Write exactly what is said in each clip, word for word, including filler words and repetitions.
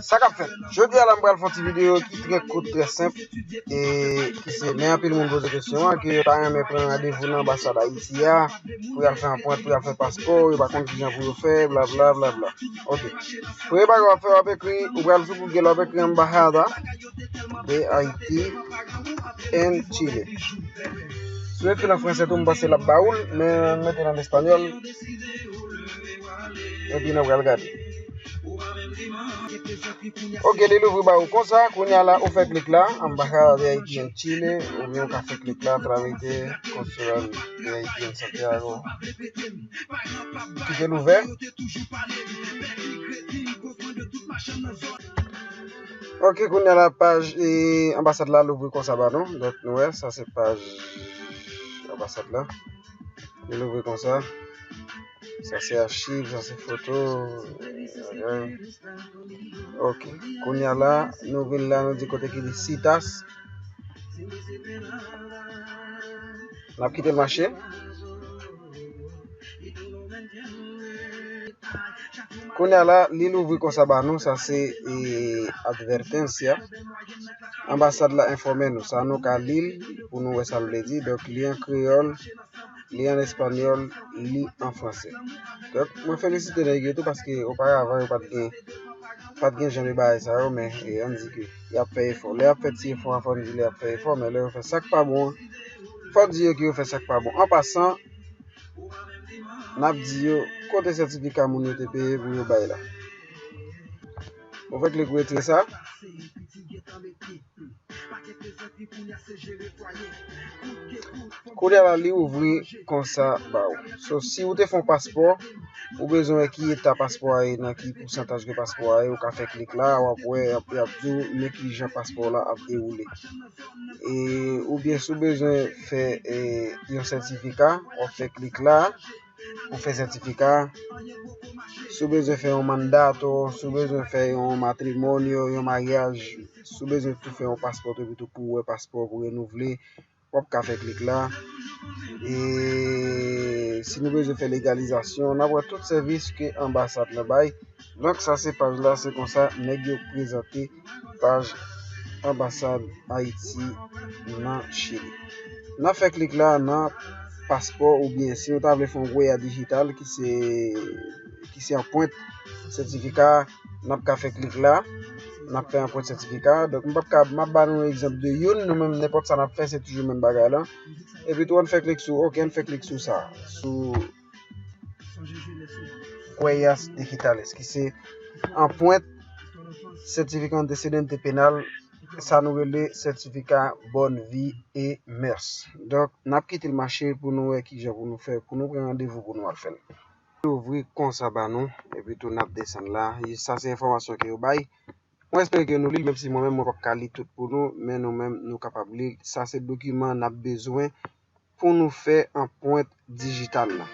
Sa k ap fèt? Jodi a la, m pral fè yon ti videyo ki trè kout, trè senp, e ki se, men anpil moun poze kesyon an, ke yo ta renmen pran randevou nan anbasad Ayiti a, pou y al fè anprent, pou y al fè paspò, yo pa konn kijan pou yo fè, bla, bla, bla, bla. Ok. Premye bagay w ap fè, w ap ekri, ou pral sou Google, w ap ekri Embajada de Haiti en Chile. Si w ekri l an fransè tou, m panse l ap ba ou l, men mete l an espanyòl, epi nou pral gade. Ok, li louvri ba ou konsa, kounye a la, ou fè klik la, Embajada de Haiti en Chile, oubyen ou ka fè klik la, Trámite Consular de Haití en Santiago. Kite l ouvè. Ok, kounye a la, paj, e, anbasad la louvri konsa ba nou. Donk, nou wè, sa se paj anbasad la. Li louvri konsa. Sa se achiv, sa se foto. Ok. Kounye a la, nou vin la, nou di kote ki di citas. N ap kite l mache. Kounye a la, li louvri konsa ba nou, sa se, e, advertencia. Anbasad la enfòme nou, sa nou ka li l pou nou wè sa l vle di. Donk, li an kreyòl, li an espanyòl, li an fransè. Donk, mwen felisite nèg yo tou paske oparavan yo pa t gen, pa t gen jan de bagay sa yo, men, e, ann di ke y ap fè efò. Lè y ap fè ti efò a, fò n di lè y ap fè efò, men lè yo fè sa k pa bon an, fò n di yo ke yo fè sa k pa bon. An pasan, n ap di yo kote sètifika moun yo te peye pou yo bay la. Ou fè klik retire sa. Kounye a la, li ouvri konsa ba ou. So, si ou te fè yon paspò, ou bezwen wè ki eta paspò a ye, nan ki pousantaj ke paspò a ye, ou ka fè klik la, w ap wè, y ap, y ap di w men ki jan paspò w la ap dewoule. E, oubyen si w bezwen fè, e, yon sètifika, w ap fè klik la, pou fè sètifika. Si w bezwen fè yon mandato, si w bezwen fè yon matrimonyo, yon maryaj, si w bezwen tou fè yon paspò tou, epi tou pou w wè paspò, pou renouvle, w ap ka fè klik la. E si nou bezwen fè legalizasyon, n ap wè tout sèvis ke anbasad la bay. Donk, sa se paj la, se konsa nèg yo prezante paj anbasad Ayiti nan Chili. N ap fè klik la nan paspò oubyen si nou ta vle fè yon Huella Digital ki se, ki se anprent sètifika, n ap ka fè klik la, n ap fè anprent sètifika. Donk, m p ap ka, m ap ba nou yon egzanp de youn, nou menm nenpòt sa n ap fè, se toujou menm bagay la. Epi tou, ann fè klik sou, ok, ann fè klik sou sa, sou Huellas Digitales, ki se anprent sètifika antecedente penal, sa nou rele sètifika Bonne Vie et Mœurs. Donk, n ap kite l mache pou nou wè kijan pou nou fè, pou nou pran randevou pou nou al fè l. Li ouvri konsa ba nou, epi tou n ap desann la. E sa se enfòmasyon ke yo bay. Mwen espere ke nou li l, menm si mwen menm mwen p ap ka li tout pou nou, men nou menm nou kapab li l. Sa se dokiman n ap bezwen pou nou fè anprent dijital la.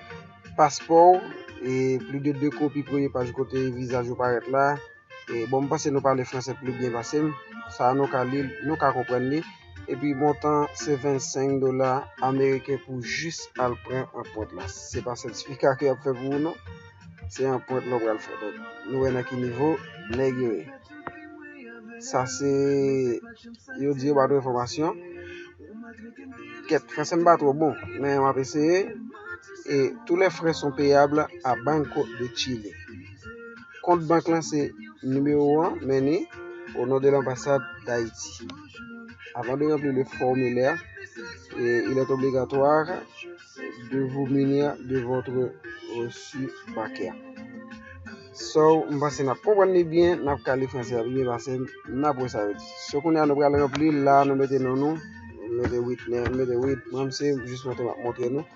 Paspò w, e plis de de kopi premye paj kote vizaj ou parèt la. E bon, m panse nou pale fransè pli byen pase m. Sa a nou ka li l, nou ka konprann li. Epi montan se vennsenk dola ameriken pou jis al pran anprent la. Se pa sètifika ke y ap fè pou ou non. Se anprent la w pral fè. Donk, nou wè nan ki nivo nèg yo ye. Sa se, yo di yo ba nou enfòmasyon. Kèt, fransè m pa twò bon, men m ap eseye. Et tous les frais sont payables à Banco de Chile. Kont bank lan se nimewo an, men ni au nom de l'ambassade d'Haïti. Avant de remplir le formulaire, et il est obligatoire de vous munir de votre reçu bancaire. So, m panse n ap konprann li byen, n ap ka li fransè a pi byen pase m, n ap wè sa yo di. So, kounye a nou pral ranpli, la nou mete non nou, mete Whitney, mete Whit, mwen se jis montre m ap montre nou.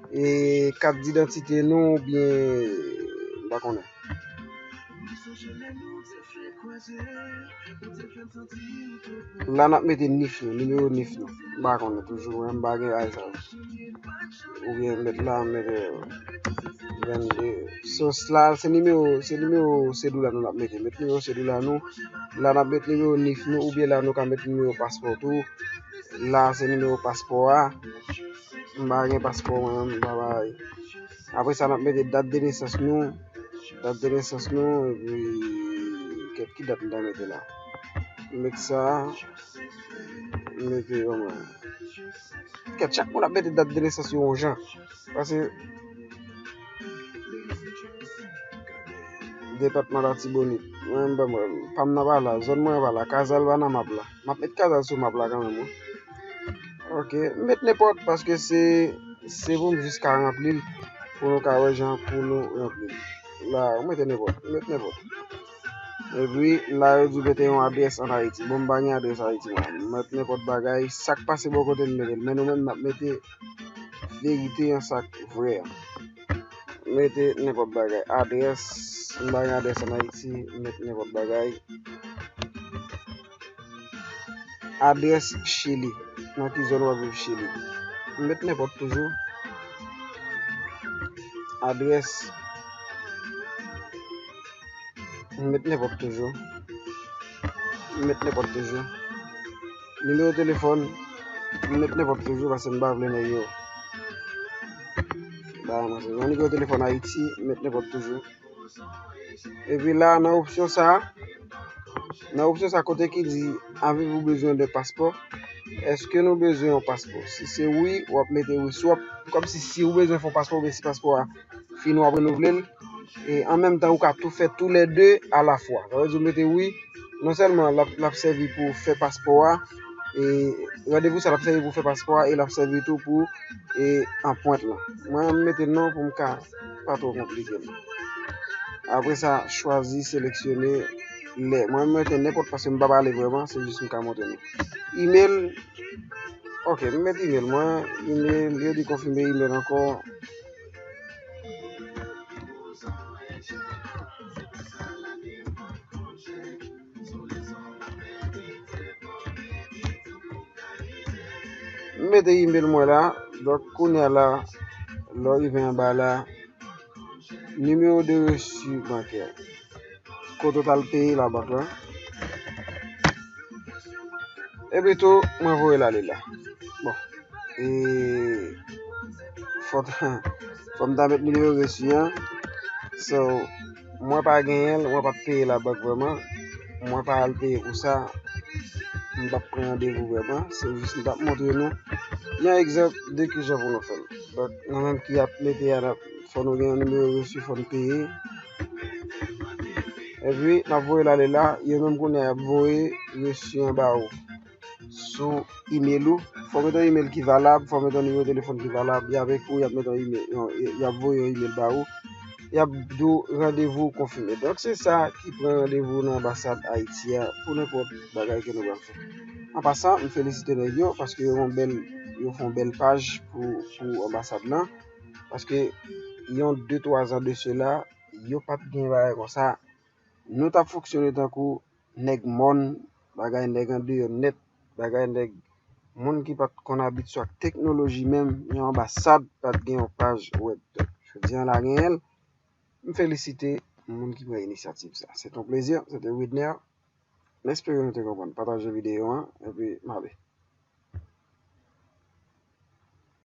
E kat didantite nou, oubyen, m pa konnen. La n ap mete nif nou, nimewo nif nou. M pa konnen toujou, mwen m pa gen bagay sa yo. Oubyen m met la, m mete vennde. So, la se nimewo, se nimewo sedoula nou n ap mete. Met nimewo sedoula nou. La n ap met nimewo nif nou, oubyen la nou ka met nimewo paspò tou. La se nimewo paspò a. M pa gen paspò mwen, m pa bay. Apre sa, n ap mete dat de nesans nou. Dat de nesans nou, epi kèt ki dat m ta mete la. M met sa, m mete yon mwen. Kèt, chak moun ap mete dat de nesans yo yon jan. Paske depatman Latibonit. Mwen menm, pa m nan pa la, zòn mwen pa la, Kazal pa nan map la. M ap met Kazal sou map la kanmenm, wi. Ok, m met nenpòt, paske se, se pou m jis ka ranpli l, pou nou ka wè jan pou nou ranpli l. La, ou mete nenpòt, ou met nenpòt. Epi, la, yo di w mete yon adrès ann Ayiti. Bon, m pa gen adrès Ayiti, mwen. M met nenpòt bagay, sa k pase bò kote m mete l. Men nou menm, n ap mete verite an, sa k vrè an. Mete nenpòt bagay. Adrès, m pa gen adrès ann Ayiti, m met nenpòt bagay. Adrès Chili. Nan ki zòn w ap viv Chili? M met nenpòt toujou. Adrès. M met nenpòt toujou. M met nenpòt toujou. Nimewo telefòn. M met nenpòt toujou paske m pa vle nèg yo ba mwen se yon nimewo telefòn Ayiti, m met nenpòt toujou. Epi la, nan opsyon sa, nan opsyon sa kote ki di, avez-vous besoin de passeport? Èske nou bezwen yon paspò? Si se wi, w ap mete wi. Si w ap, kòmsi si ou bezwen fè yon paspò, oubyen si paspò a fini, w ap renouvle l. E an menm tan, ou ka tou fè tou lè de alafwa. Sa vle di ou mete wi, non sèlman l ap, l ap sèvi pou fè paspò a, e randevou sa l ap sèvi pou fè paspò a, e l ap sèvi tou pou e anprent lan. Mwen, m mete non pou m ka pa twò konplike l. Apre sa, chwazi, seleksyone lè. Mwen, m mete nenpòt paske m pa pale vrèman, se jis m ka montre nou. Email, ok, m mete email mwen, email, yo di konfime email ankò. M mete email mwen la. Donk, kounye a la, lè w rive anba la, nimewo de resi bankè. Kote w t al peye labank lan. Epi tou, mwen voye l ale la. Bon. E fò, fò m ta met nimewo resi an. So, mwen pa genyen l, mwen p ap peye labank vrèman. Mwen pa al peye pou sa. M p ap pran randevou vrèman. Se jis m t ap montre nou yon egzanp de kijan pou nou fè l. Donk, nou menm ki ap mete a, n ap, fò nou gen yon nimewo resi, fò n peye. Epi, n ap voye l ale la. Yo menm kounye a, y ap voye resi an ba ou sou email ou. Fò w mete yon email ki valab, fò w mete yon nimewo telefòn ki valab. Y avèk ou, y ap mete yon email, yon, y ap voye yon email ba ou. Y ap di w randevou konfime. Donk, se sa ki pran randevou nan anbasad Ayiti a pou nenpòt bagay ke nou pral fè. An pasan, m felisite nèg yo paske yo fè yon bèl, yo fè yon bèl paj pou, pou anbasad lan. Paske yon de, twa zan de sela, yo pa t gen bagay konsa. Nou t ap fonksyone tankou nèg mòn, bagay nèg andeyò nèt, bagay nèg moun ki pa t konn abitye ak teknoloji menm, yon anbasad pa t gen yon paj wèb. Donk, jodi a la genyen l, m felisite moun ki pran inisyativ sa. Se te yon plezi, se te Widner. M espere nou te konprann. Pataje videyo an, epi m ale.